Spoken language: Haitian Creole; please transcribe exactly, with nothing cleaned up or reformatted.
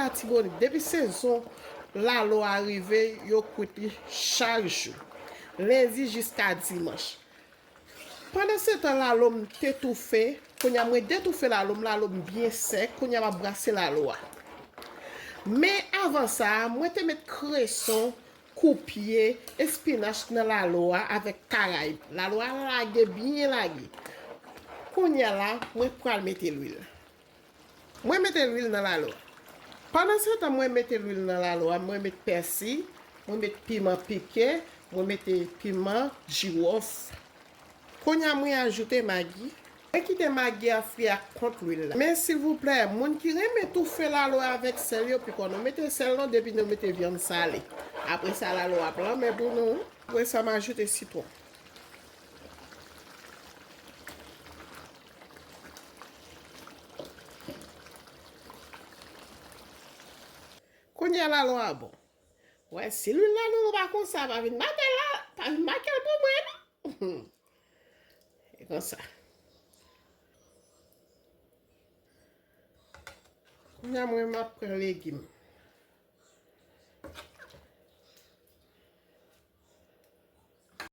Latibonit, depi sezon lalo a rive, yo kwit li chak jou, lendi jiska dimanch. Pandan se tan, lalo m te toufe. Kounye a, mwen detoufe lalo m, lalo m byen sèk. Kounye a, m ap brase lalo a. Men avan sa, mwen te met kreson, koupye, espinach nan lalo a avèk karayib. Lalo a lage, byen lage. Kounye a la, mwen pral mete lwil. Mwen mete lwil nan lalo a. Pandan se tan, mwen mete lwil nan lalo a, mwen met pèsi, mwen met piman pike, mwen mete piman jiwòf. Kounye a, mwen ajoute magi. Mwen kite magi a fri ak kont lwil la. Men silvouplè, moun ki renmen toufe lalo a avèk sèl yo, piko nou mete sèl non depi nou mete vyann sale. Apre sa, lalo a ap lanmè pou nou. Apre sa, m ajoute sitwon. Kounye a, lalo a bon. Wè, si lwil la nou pa konsa, pa vin make l la, pa vin make l pou mwen non. E konsa. Kounye a, mwen, m ap pran legim.